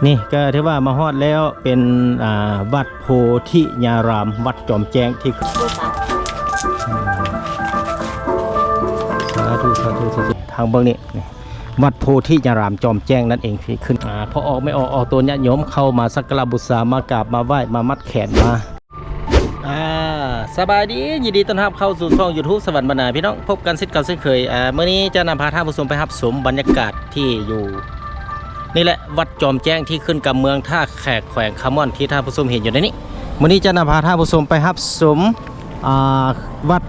ນີ້ກໍຖືວ່າມາຮອດແລ້ວ ເປັນ ອ່າ ວັດໂພທິຍາຣາມ ວັດຈອມແຈ້ງທີ່ ສາທຸ ສາທຸ ສາທຸ ທາງເບື້ອງນີ້ ນີ້ ວັດໂພທິຍາຣາມຈອມແຈ້ງນັ້ນເອງ ທີ່ຂຶ້ນ ອ່າ ພໍ່ອອກແມ່ອອກ ອອກຕົນຍາດໂຍມເຂົ້າມາສັກກາລະບູຊາ ມາກາບມາໄຫວ້ ມາມັດແຂນມາ ອ່າ ສະບາຍດີ ຍິນດີຕ້ອນຮັບເຂົ້າສູ່ຊ່ອງຢູທູບສະຫວັນບັນນາ ພີ່ນ້ອງ ພົບກັນເຊັ່ນເກົ່າເຊັ່ນເຄີຍ. ອ່າ ມື້ນີ້ຈະນຳພາທ່ານຜູ້ຊົມໄປຮັບຊົມບັນຍາກາດທີ່ຢູ່ ນີ້ແຫຼະ ວັດຈອມແຈ້ງທີ່ຂຶ້ນກັບເມືອງທ່າແຂກ ແຂວງຄຳມ່ວນ ທີ່ທ່ານຜູ້ຊົມເຫັນຢູ່ໃນນີ້. ມື້ນີ້ຈະນຳພາທ່ານຜູ້ຊົມໄປຮັບຊົມ ອ່າ ວັດ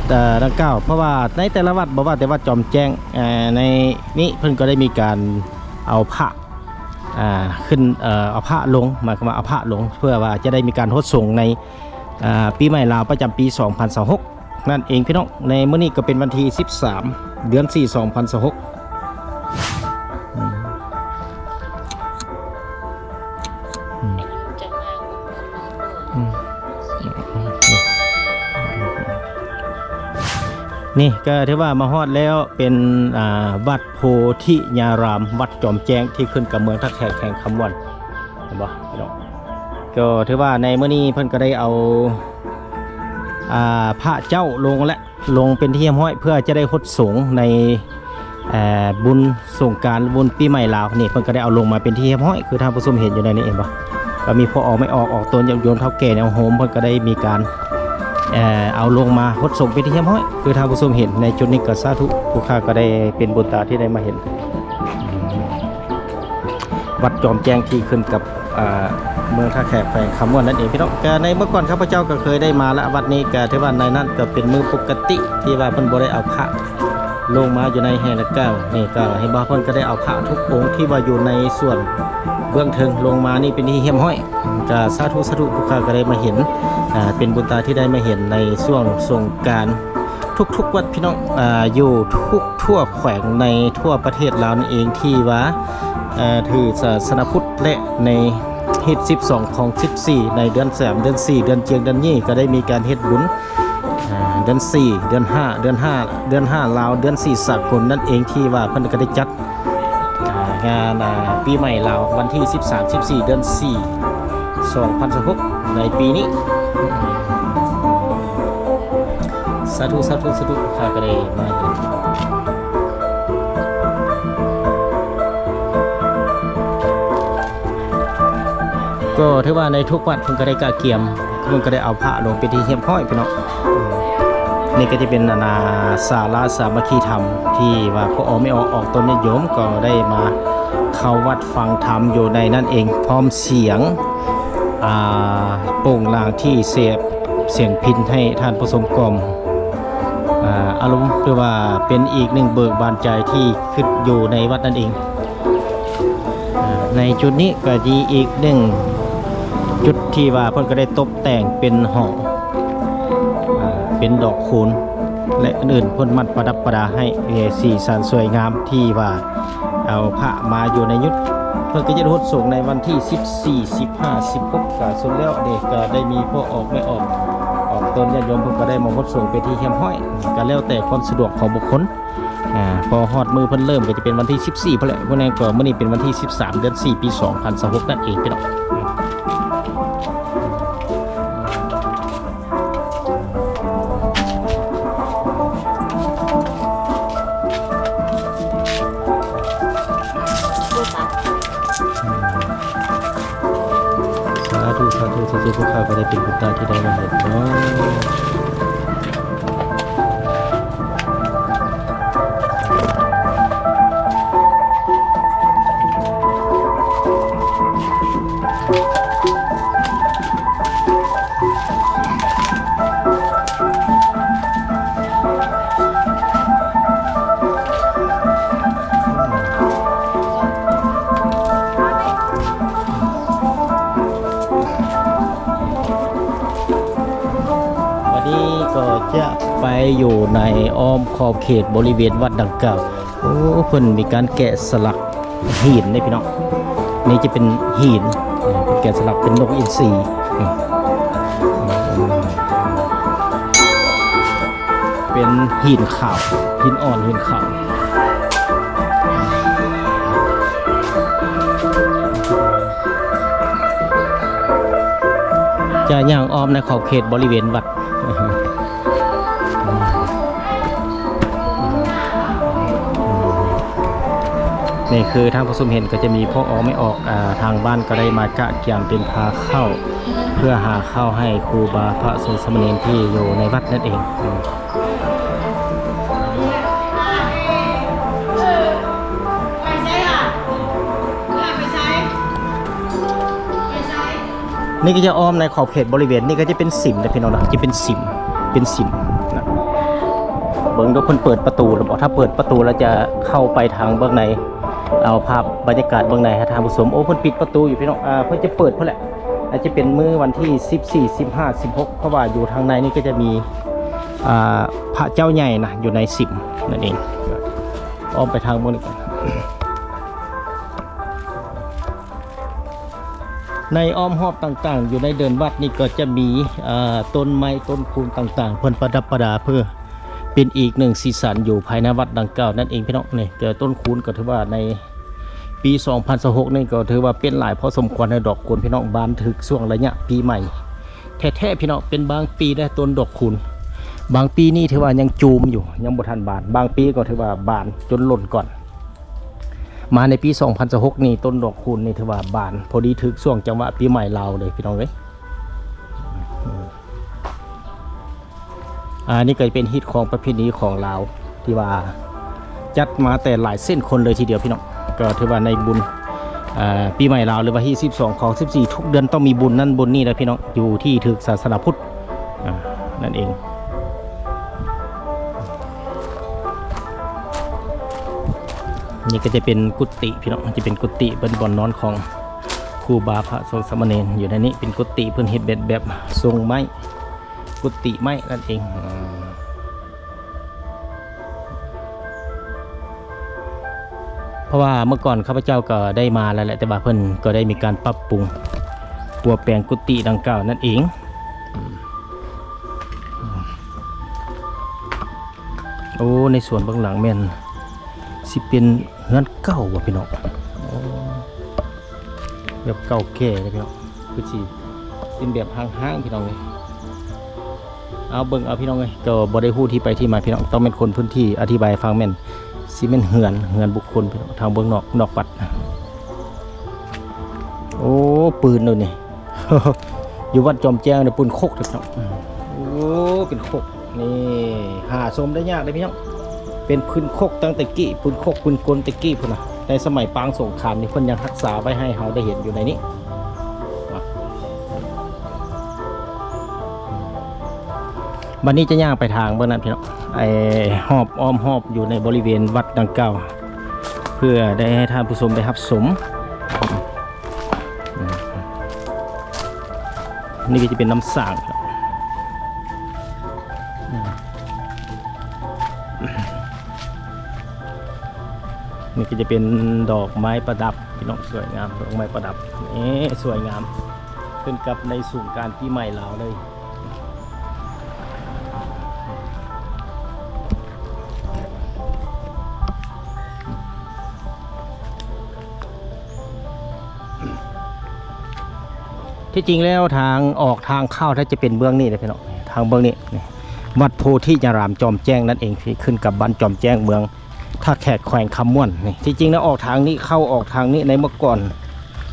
ເອີ ດັ່ງກ່າວ ເພາະວ່າໃນແຕ່ລະວັດ ບໍ່ວ່າແຕ່ວັດຈອມແຈ້ງ ເອີ ໃນນີ້ເພິ່ນກໍໄດ້ມີການເອົາພະ ອ່າ ຂຶ້ນ ເອີ ເອົາພະລົງ ໝາຍຄວາມວ່າເອົາພະລົງ ເພື່ອວ່າຈະໄດ້ມີການຫົດສົງໃນ ອ່າ ປີໃໝ່ລາວປະຈຳປີສອງພັນຊາວຫົກນັ້ນເອງ ພີ່ນ້ອງ. ໃນມື້ນີ້ກໍເປັນວັນທີສິບສາມ ເດືອນສີ່ ສອງພັນຊາວຫົກ. ນີ້ກໍຖືວ່າມາຮອດແລ້ວ ເປັນ ອ່າ ວັດໂພທິຍາຣາມ ວັດຈອມແຈ້ງທີ່ຂຶ້ນກັບເມືອງທ່າແຂກ ແຂວງຄຳມ່ວນ ເຫັນບໍ່ພີ່ນ້ອງ? ກໍຖືວ່າໃນມື້ນີ້ເພິ່ນກໍໄດ້ເອົາ ອ່າ ພະເຈົ້າລົງແລະ ລົງເປັນທີ່ຮຽບຮ້ອຍ ເພື່ອຈະໄດ້ຫົດສົງໃນ ເອີ ບຸນສົງການ ບຸນປີໃໝ່ລາວນີ້ ເພິ່ນກໍໄດ້ເອົາລົງມາເປັນທີ່ຮຽບຮ້ອຍ ຄືທ່ານຜູ້ຊົມເຫັນຢູ່ໃນນີ້ ເຫັນບໍ່? ກໍມີພໍ່ອອກແມ່ອອກ ອອກຕົນຍາດໂຍມເຖົ້າແກ່ແນວໂຮມ ເພິ່ນກໍໄດ້ມີການ ເອີ ເອົາລົງມາຫົດສົງເປັນທີ່ຮຽບຮ້ອຍ ຄືທ່ານຜູ້ຊົມເຫັນໃນຈຸດນີ້. ກໍສາທຸ ຜູ້ຂ້າກໍໄດ້ເປັນບຸນຕາທີ່ໄດ້ມາເຫັນ ວັດຈອມແຈ້ງທີ່ຂຶ້ນກັບ ອ່າ ເມືອງທ່າແຂກ ແຂວງຄຳມ່ວນນັ້ນເອງ ພີ່ນ້ອງ. ກໍໃນເມື່ອກ່ອນຂ້າພະເຈົ້າກໍເຄີຍໄດ້ມາລະ ວັດນີ້ກໍຖືວ່າໃນນັ້ນກໍເປັນມື້ປົກກະຕິ ທີ່ວ່າເພິ່ນບໍ່ໄດ້ເອົາພະລົງມາຢູ່ໃນແຫ່ງດັ່ງກ່າວ. ນີ້ກໍເຫັນບໍ່ ເພິ່ນກໍໄດ້ເອົາພະທຸກອົງທີ່ວ່າຢູ່ໃນສ່ວນເບື້ອງເທິງລົງມານີ້ເປັນທີ່ຮຽບຮ້ອຍ. ກໍສາທຸ ສາທຸ ຜູ້ຂ້າກໍໄດ້ມາເຫັນ ອ່າ ເປັນບຸນຕາທີ່ໄດ້ມາເຫັນໃນຊ່ວງສົງການ ທຸກໆວັດ ພີ່ນ້ອງ ອ່າ ຢູ່ທຸກທົ່ວແຂວງໃນທົ່ວປະເທດລາວນັ້ນເອງ ທີ່ວ່າ ເອີ ຖືສາສະໜາພຸດ ແລະ ໃນຮີດສິບສອງຂອງສິບສີ່ ໃນເດືອນສາມ ເດືອນສີ່ ເດືອນຈຽງ ເດືອນນີ້ກໍໄດ້ມີການເຮັດບຸນ ອ່າ ເດືອນສີ່ ເດືອນຫ້າ ເດືອນຫ້າ ເດືອນຫ້າລາວ ເດືອນສີ່ສາກົນນັ້ນເອງ ທີ່ວ່າເພິ່ນກໍໄດ້ຈັດ ອ່າ ງານ ອ່າ ປີໃໝ່ລາວ ວັນທີສິບສາມ ສິບສີ່ ເດືອນສີ່ ສອງພັນຊາວຫົກ ໃນປີນີ້. ສາທຸ ສາທຸ ສາທຸ ຂ້າກໍໄດ້ມາເຫັນ ກໍຖືວ່າໃນທຸກວັດເພິ່ນກໍໄດ້ກະກຽມ ເພິ່ນກໍໄດ້ເອົາພະລົງເປັນທີ່ຮຽບຮ້ອຍ ພີ່ນ້ອງ. ນີ້ກໍຈະເປັນ ອັນນ່າ ສາລາສາມັກຄີທຳ ທີ່ວ່າພໍ່ອອກແມ່ອອກ ອອກຕົນຍາດໂຍມກໍໄດ້ມາເຂົ້າວັດຟັງທຳຢູ່ໃນນັ້ນເອງ ພ້ອມສຽງ ອ່າ ໂປ່ງລາງທີ່ເສບສຽງພິນໃຫ້ທ່ານຜູ້ຊົມກ່ອມ ອ່າ ອາລົມ ຫຼືວ່າເປັນອີກໜຶ່ງເບີກບານໃຈທີ່ຄິດຢູ່ໃນວັດນັ້ນເອງ. ອ່າ ໃນຈຸດນີ້ກໍມີອີກໜຶ່ງຈຸດທີ່ວ່າເພິ່ນກໍໄດ້ຕົບແຕ່ງເປັນຫ້ອງ ອ່າ ເປັນດອກຄູນ ແລະ ອື່ນໆ ເພິ່ນມັດປະດັບປະດາໃຫ້ ເອີ ສີສັນສວຍງາມ ທີ່ວ່າເອົາພະມາຢູ່ໃນຍຸດ ເພິ່ນກໍຈະຫົດສົງໃນວັນທີສິບສີ່ ສິບຫ້າ ສິບຫົກ ກະສົມແລ້ວເດ້ ກະໄດ້ມີພໍ່ອອກແມ່ອອກ ອອກຕົນຍາດໂຍມ ເພິ່ນກໍໄດ້ມາຫົດສົງເປັນທີ່ຮຽບຮ້ອຍ ກະແລ້ວແຕ່ຄວາມສະດວກຂອງບຸກຄົນ. ອ່າ ພໍຮອດມື້ເພິ່ນເລີ່ມກໍຈະເປັນວັນທີສິບສີ່ພຸ້ນແຫຼະ ພວກນັ້ນກໍ ມື້ນີ້ເປັນວັນທີສິບສາມ ເດືອນສີ່ ປີສອງພັນຊາວຫົກນັ້ນເອງ ພີ່ນ້ອງ. ສາທຸ ສາທຸ ສາທຸ ພວກຂ້າກໍໄດ້ເປັນບຸນຕາທີ່ໄດ້ມາເຫັນເນາະ. ວັນນີ້ກໍຈະໄປຢູ່ໃນອ້ອມຂອບເຂດບໍລິເວນວັດດັ່ງກ່າວ. ໂອ້ ເພິ່ນມີການແກະສະຫຼັກຫີນເດ້ພີ່ນ້ອງ. ນີ້ຈະເປັນຫີນ ເພິ່ນແກະສະຫຼັກເປັນນົກອິນຊີ. ເປັນຫີນຂາວ ຫີນອ່ອນ ຫີນຂາວ. ຈະຍ່າງອ້ອມໃນຂອບເຂດບໍລິເວນວັດ. ນີ້ຄືທ່ານຜູ້ຊົມເຫັນກໍຈະມີພວກອອກໄມ້ອອກ ອາ ທາງບ້ານກໍໄດ້ມາກະກຽມເປັນພາເຂົ້າ ເພື່ອຫາເຂົ້າໃຫ້ຄູບາພະສົງສາມະເນນທີ່ຢູ່ໃນວັດນັ້ນເອງ. ນີ້ກໍຈະອ້ອມໃນຂອບເຂດບໍລິເວນນີ້ ກໍຈະເປັນສິມນະພີ່ນ້ອງນະ ຈະເປັນສິມ ເປັນສິມນະ. ເບິ່ງດູເພິ່ນເປີດປະຕູແລ້ວບໍ່? ຖ້າເປີດປະຕູແລ້ວຈະເຂົ້າໄປທາງເບື້ອງໃນ ເອົາພາບບັນຍາກາດເບື້ອງໃນໃຫ້ທ່ານຜູ້ຊົມ. ໂອ້ ເພິ່ນປິດປະຕູຢູ່ພີ່ນ້ອງ ອາ ເພິ່ນຈະເປີດພຸ້ນແຫຼະ ອາດຈະເປັນມື້ວັນທີສິບສີ່ ສິບຫ້າ ສິບຫົກ ເພາະວ່າຢູ່ທາງໃນນີ້ກໍຈະມີ ອາ ພະເຈົ້າໃຫຍ່ນະ ຢູ່ໃນສິມນັ້ນເອງ. ອ້ອມໄປທາງເບື້ອງນີ້ກ່ອນ. ໃນອ້ອມຮອບຕ່າງໆ ຢູ່ໃນເດີ່ນວັດນີ້ກໍຈະມີ ເອີ ຕົ້ນໄມ້ຕົ້ນຄູນຕ່າງໆ ເພິ່ນປະດັບປະດາເພື່ອເປັນອີກໜຶ່ງສີສັນຢູ່ພາຍໃນວັດດັ່ງກ່າວນັ້ນເອງພີ່ນ້ອງ. ນີ້ກໍຕົ້ນຄູນກໍຖືວ່າໃນປີສອງພັນຊາວຫົກນີ້ກໍຖືວ່າເປັນຫຼາຍພໍສົມຄວນໃນດອກຄູນພີ່ນ້ອງ ບານຖືກຊ່ວງໄລຍະປີໃໝ່ແທ້ໆ ພີ່ນ້ອງ. ເປັນບາງປີໄດ໋ຕົ້ນດອກຄູນ ບາງປີນີ້ຖືວ່າຍັງຈູມຢູ່ ຍັງບໍ່ທັນບານ ບາງປີກໍຖືວ່າບານຈົນຫຼົ່ນກ່ອນ. ມາໃນປີສອງພັນຊາວຫົກນີ້ ຕົ້ນດອກຄູນນີ້ຖືວ່າບານ ພໍດີຖືກຊ່ວງຈັງຫວະປີໃໝ່ລາວເລີຍພີ່ນ້ອງເອີຍ. ອາ ນີ້ກໍເປັນຮີດຄອງປະເພນີຂອງລາວ ທີ່ວ່າຈັດມາແຕ່ຫຼາຍເຊັ່ນຄົນເລີຍທີດຽວພີ່ນ້ອງ. ກໍຖືວ່າໃນບຸນ ອາ ປີໃໝ່ລາວ ຫຼືວ່າຮີດສິບສອງ ຂອງສິບສີ່ ທຸກເດືອນຕ້ອງມີບຸນນັ້ນບຸນນີ້ແຫຼະພີ່ນ້ອງ ຢູ່ທີ່ຖືກສາສະໜາພຸດ ອາ ນັ້ນເອງ. ນີ້ກໍຈະເປັນກຸຕິພີ່ນ້ອງ ຈະເປັນກຸຕິ ເປັນບ່ອນນອນຂອງຄູບາພະສົງສາມະເນນ. ຢູ່ໃນນີ້ເປັນກຸຕິ ເພິ່ນເຮັດແບບ ແບບຊົງໄມ້ ກຸຕິໄມ້ນັ້ນເອງ. ເພາະວ່າເມື່ອກ່ອນຂ້າພະເຈົ້າກໍໄດ້ມາແລ້ວແຫຼະ ແຕ່ວ່າເພິ່ນກໍໄດ້ມີການປັບປຸງປົວແປງກຸຕິດັ່ງກ່າວນັ້ນເອງ. ໂອ້ ໃນສວນເບື້ອງຫຼັງແມ່ນຊິເປັນເຮືອນເກົ່າບໍ່ພີ່ນ້ອງ? ໂອ້ ແບບເກົ່າແກ່ເດ້ພີ່ນ້ອງ ຄືຊິເປັນແບບຮ້າງໆ ພີ່ນ້ອງເອີຍ. ເອົາເບິ່ງເອົາພີ່ນ້ອງເອີຍ ກໍບໍ່ໄດ້ຮູ້ທີ່ໄປທີ່ມາພີ່ນ້ອງ ຕ້ອງແມ່ນຄົນພື້ນທີ່ອະທິບາຍໃຫ້ຟັງ ແມ່ນ ຊິແມ່ນເຮືອນ ເຮືອນບຸກຄົນພີ່ນ້ອງ ທາງເບື້ອງນອກ ນອກວັດ. ໂອ້ ປືນໂດຍນີ້ ຢູ່ວັດຈອມແຈ້ງນີ້ ປືນຄົກເດ້ພີ່ນ້ອງ. ໂອ້ ເປັນຄົກ ນີ້ຫາຊົມໄດ້ຍາກເດ້ພີ່ນ້ອງ ເປັນປືນຄົກຕັ້ງແຕ່ກີ້ ປືນຄົກປືນກົນແຕ່ກີ້ພຸ້ນນະ. ໃນສະໄໝປາງສົງຄາມນີ້ ເພິ່ນຍັງຮັກສາໄວ້ໃຫ້ເຮົາໄດ້ເຫັນຢູ່ໃນນີ້. ບັດນີ້ຈະຍ່າງໄປທາງເບື້ອງນັ້ນພີ່ນ້ອງ ໄອ້ຮອບ ອ້ອມຮອບຢູ່ໃນບໍລິເວນວັດດັ່ງກ່າວ ເພື່ອໄດ້ໃຫ້ທ່ານຜູ້ຊົມໄດ້ຮັບຊົມ. ນີ້ກໍຈະເປັນນ້ຳສ້າງ ນີ້ກໍຈະເປັນດອກໄມ້ປະດັບພີ່ນ້ອງ ສວຍງາມ ດອກໄມ້ປະດັບ ນີ້ສວຍງາມ ຂຶ້ນກັບໃນສູງການປີໃໝ່ລາວເລີຍ. ທີ່ຈິງແລ້ວທາງອອກທາງເຂົ້າ ຖ້າຈະເປັນເບື້ອງນີ້ເດ້ພີ່ນ້ອງ ທາງເບື້ອງນີ້ ນີ້ ວັດໂພທິຍາລາມຈອມແຈ້ງນັ້ນເອງ ທີ່ຂຶ້ນກັບບ້ານຈອມແຈ້ງ ເມືອງທ່າແຂກ ແຂວງຄຳມ່ວນນີ້. ທີ່ຈິງແລ້ວອອກທາງນີ້ ເຂົ້າອອກທາງນີ້ໃນເມື່ອກ່ອນ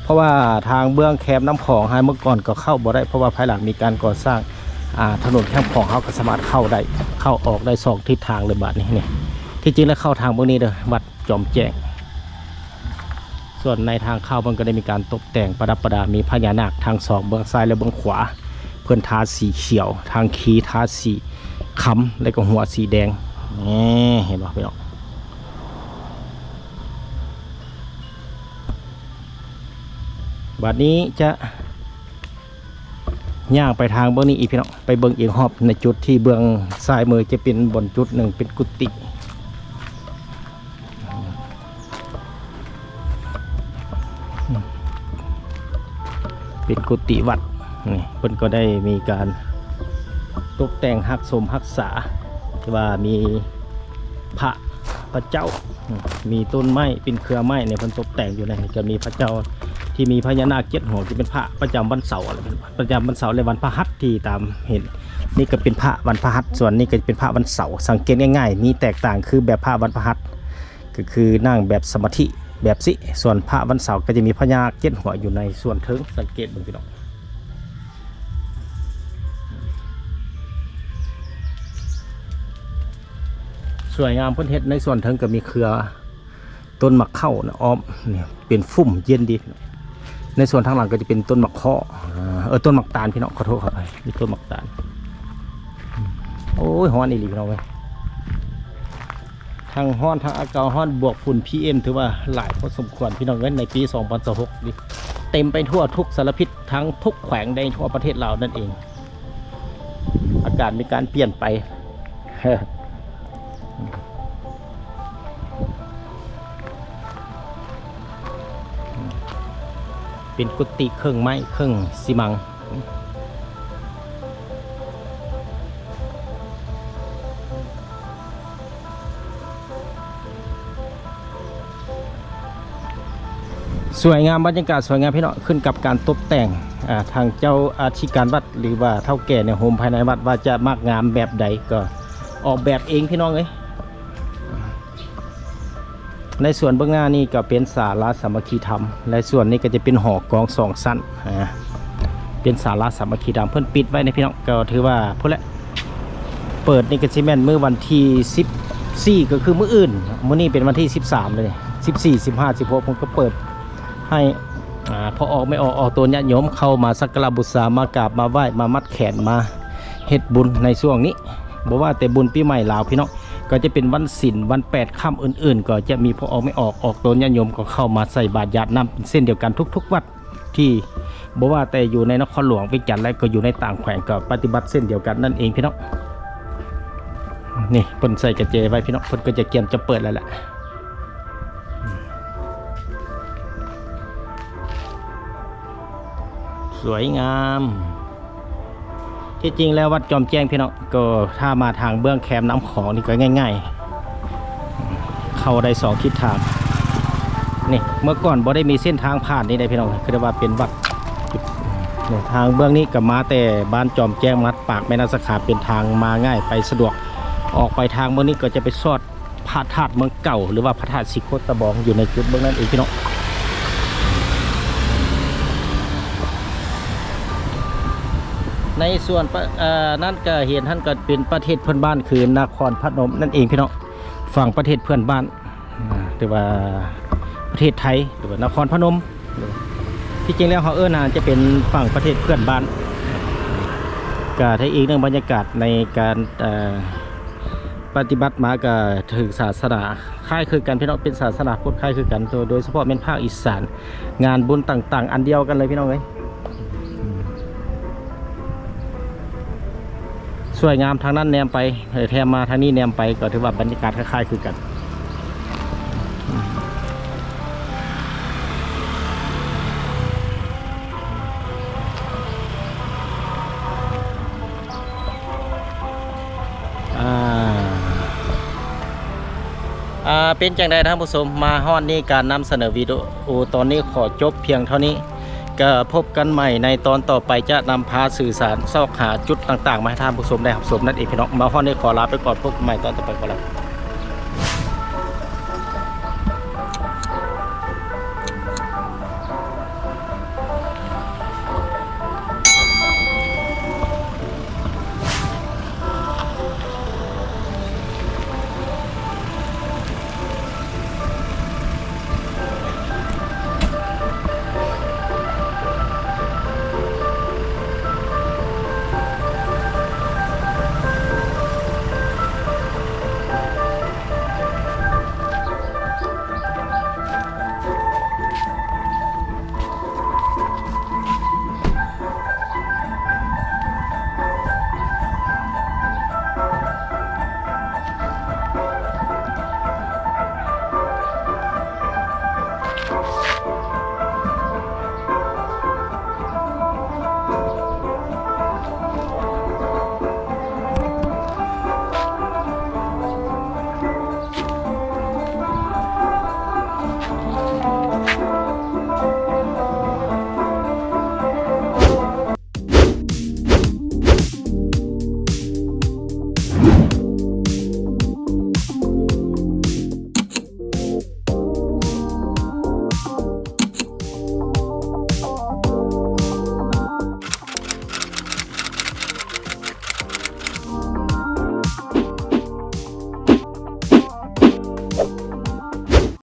ເພາະວ່າທາງເບື້ອງແຄມນ້ຳຂອງຫັ້ນ ເມື່ອກ່ອນກໍເຂົ້າບໍ່ໄດ້ ເພາະວ່າພາຍຫຼັງມີການກໍ່ສ້າງ ອາ ຖະໜົນແຄມຂອງ ເຮົາກໍສາມາດເຂົ້າໄດ້ ເຂົ້າອອກໄດ້ສອງທິດທາງເລີຍບາດນີ້. ນີ້ ທີ່ຈິງແລ້ວເຂົ້າທາງເບື້ອງນີ້ເດີ ວັດຈອມແຈ້ງ. ສ່ວນໃນທາງເຂົ້າເພິ່ນກໍໄດ້ມີການຕົບແຕ່ງປະດັບປະດາ ມີພະຍານາກທັງສອງເບື້ອງຊ້າຍ ແລະ ເບື້ອງຂວາ ເພິ່ນທາສີຂຽວ ທາງຄີທາສີຄຳ ແລະ ກໍຫົວສີແດງ. ນີ້ ເຫັນບໍ່ພີ່ນ້ອງ? ບາດນີ້ຈະຍ່າງໄປທາງເບື້ອງນີ້ອີກພີ່ນ້ອງ ໄປເບິ່ງອີກຮອບ ໃນຈຸດທີ່ເບື້ອງຊ້າຍມືຈະເປັນບ່ອນຈຸດໜຶ່ງ ເປັນກຸຕິ ເປັນກຸຕິວັດ. ນີ້ເພິ່ນກໍໄດ້ມີການຕົບແຕ່ງຮັກສົມຮັກສາ ທີ່ວ່າມີພະ ພະເຈົ້າ ມີຕົ້ນໄມ້ເປັນເຄືອໄມ້ນີ້ ເພິ່ນຕົບແຕ່ງຢູ່ໃນນີ້ ກໍມີພະເຈົ້າ ທີ່ມີພະຍານາກເຈັດຫົວ ທີ່ເປັນພະປະຈຳວັນເສົາ ປະຈຳວັນເສົາ ແລະ ວັນພະຫັດທີ່ຕາມເຫັນ. ນີ້ກໍເປັນພະວັນພະຫັດ ສ່ວນນີ້ກໍເປັນພະວັນເສົາ. ສັງເກດງ່າຍໆ ມີແຕກຕ່າງຄືແບບພະວັນພະຫັດ ກໍຄືນັ່ງແບບສະມາທິແບບຊີ້ ສ່ວນພະວັນເສົາກໍຈະມີພະຍານາກເຈັດຫົວຢູ່ໃນສ່ວນເທິງ. ສັງເກດເບິ່ງພີ່ນ້ອງ ສວຍງາມ. ເພິ່ນເຮັດໃນສ່ວນເທິງກໍມີເຄືອ ຕົ້ນໝາກເຂົ້ານະ ອ້ອມນີ້ເປັນຟຸ້ມເຢັນດີ. ໃນສ່ວນທາງຫຼັງກໍຈະເປັນຕົ້ນໝາກເຄາະ ເອີ ຕົ້ນໝາກຕານພີ່ນ້ອງ ຂໍໂທດ ຂໍອະໄພ ມີຕົ້ນໝາກຕານ. ໂອ້ຍ ຮ້ອນອີ່ຫຼີພີ່ນ້ອງເອີຍ ທັງຮ້ອນ ທັງອາກາດຮ້ອນ ບວກຝຸ່ນ ພີເອັມ ຖືວ່າຫຼາຍພໍສົມຄວນພີ່ນ້ອງເອີຍ ໃນປີສອງພັນຊາວຫົກນີ້ ເຕັມໄປທົ່ວທຸກສາລະພິດ ທັງທຸກແຂວງໃນທົ່ວປະເທດລາວນັ້ນເອງ. ອາກາດມີການປ່ຽນໄປ ເປັນກຸຕິເຄິ່ງໄມ້ເຄິ່ງຊີມັງ. ສວຍງາມ ບັນຍາກາດສວຍງາມພີ່ນ້ອງ ຂຶ້ນກັບການຕົບແຕ່ງ ອາ ທາງເຈົ້າອະທິການວັດ ຫຼືວ່າເຖົ້າແກ່ໃນໂຮມພາຍໃນວັດວ່າຈະມັກງາມແບບໃດ ກໍອອກແບບເອງພີ່ນ້ອງເອີຍ. ໃນສ່ວນເບື້ອງໜ້ານີ້ກໍເປັນສາລາສາມັກຄີທຳ ແລະ ສ່ວນນີ້ກໍຈະເປັນຫໍກອງສອງຊັ້ນ ອາ ເປັນສາລາສາມັກຄີທຳ ເພິ່ນປິດໄວ້ນະພີ່ນ້ອງ ກໍຖືວ່າພຸ້ນແຫຼະ ເປີດນີ້ກໍຊິແມ່ນມື້ວັນທີສິບສີ່ ກໍຄືມື້ອື່ນ ມື້ນີ້ເປັນວັນທີສິບສາມເລີຍ ສິບສີ່ ສິບຫ້າ ສິບຫົກ ເພິ່ນກໍເປີດໃຫ້ ອາ ພໍ່ອອກແມ່ອອກ ອອກຕົນຍາດໂຍມເຂົ້າມາສັກກາລະບູຊາ ມາກາບມາໄຫວ້ ມາມັດແຂນ ມາເຮັດບຸນໃນຊ່ວງນີ້. ບໍ່ວ່າແຕ່ບຸນປີໃໝ່ລາວພີ່ນ້ອງ ກໍຈະເປັນວັນສິນ ວັນແປດຄ່ຳອື່ນໆ ກໍຈະມີພໍ່ອອກແມ່ອອກ ອອກຕົນຍາດໂຍມກໍເຂົ້າມາໃສ່ບາດຢາດນ້ຳເຊັ່ນດຽວກັນທຸກໆວັດ ທີ່ບໍ່ວ່າແຕ່ຢູ່ໃນນະຄອນຫຼວງວຽງຈັນ ແລະ ກໍຢູ່ໃນຕ່າງແຂວງກໍປະຕິບັດເຊັ່ນດຽວກັນນັ້ນເອງພີ່ນ້ອງ. ນີ້ເພິ່ນໃສ່ກະແຈໄວ້ພີ່ນ້ອງ ເພິ່ນກໍຈະກຽມຈະເປີດແລ້ວແຫຼະ. ສວຍງາມ. ທີ່ຈິງແລ້ວວັດຈອມແຈ້ງພີ່ນ້ອງ ກໍຖ້າມາທາງເບື້ອງແຄມນ້ຳຂອງນີ້ກໍງ່າຍໆ ເຂົ້າໄດ້ສອງທິດທາງ. ນີ້ ເມື່ອກ່ອນບໍ່ໄດ້ມີເສັ້ນທາງຜ່ານນີ້ໃດພີ່ນ້ອງ ຄືໄດ້ວ່າເປັນວັດ. ນີ້ ທາງເບື້ອງນີ້ກໍມາແຕ່ບ້ານຈອມແຈ້ງ ມາປາກແມ່ນ້ຳສາຂາ ເປັນທາງມາງ່າຍ ໄປສະດວກ. ອອກໄປທາງເບື້ອງນີ້ກໍຈະໄປຊອດ ພະທາດເມືອງເກົ່າ ຫຼືວ່າພະທາດສີໂຄດຕະບອງ ຢູ່ໃນຈຸດເບື້ອງນັ້ນເອງພີ່ນ້ອງ. ໃນສ່ວນປະ ເອີ ນັ້ນກະເຫັນຫັ້ນກະເປັນປະເທດເພື່ອນບ້ານ ຄືນະຄອນພະນົມນັ້ນເອງພີ່ນ້ອງ ຝັ່ງປະເທດເພື່ອນບ້ານ ອາ ຫຼືວ່າປະເທດໄທ ຫຼືວ່ານະຄອນພະນົມ. ທີ່ຈິງແລ້ວເຮົາເອີ້ນອາດຈະເປັນຝັ່ງປະເທດເພື່ອນບ້ານ. ກະໄດ້ອີກໜຶ່ງບັນຍາກາດໃນການ ເອີ ປະຕິບັດມາກະຖືກສາສະໜາຄ້າຍຄືກັນພີ່ນ້ອງ ເປັນສາສະໜາພຸດຄ້າຍຄືກັນ ໂດຍ ໂດຍສະເພາະແມ່ນພາກອີສານ ງານບຸນຕ່າງໆ ອັນດຽວກັນເລີຍພີ່ນ້ອງເອີຍ. ສວຍງາມທາງນັ້ນແນມໄປ ແຖມມາທາງນີ້ແນມໄປ ກໍຖືວ່າບັນຍາກາດຄ້າຍໆຄືກັນ. ອ່າ ອ່າ ເປັນຈັ່ງໃດທ່ານຜູ້ຊົມ ມາຮອດນີ້ການນຳສະເໜີວິດີໂອຕອນນີ້ຂໍຈົບພຽງເທົ່ານີ້ ກໍພົບກັນໃໝ່ໃນຕອນຕໍ່ໄປ ຈະນຳພາສື່ສານຊອກຫາຈຸດຕ່າງໆ ມາໃຫ້ທ່ານຜູ້ຊົມໄດ້ຮັບຊົມນັ້ນເອງພີ່ນ້ອງ. ມາຮອດນີ້ຂໍລາໄປກ່ອນ ພົບກັນໃໝ່ຕອນຕໍ່ໄປ ຂໍລາ.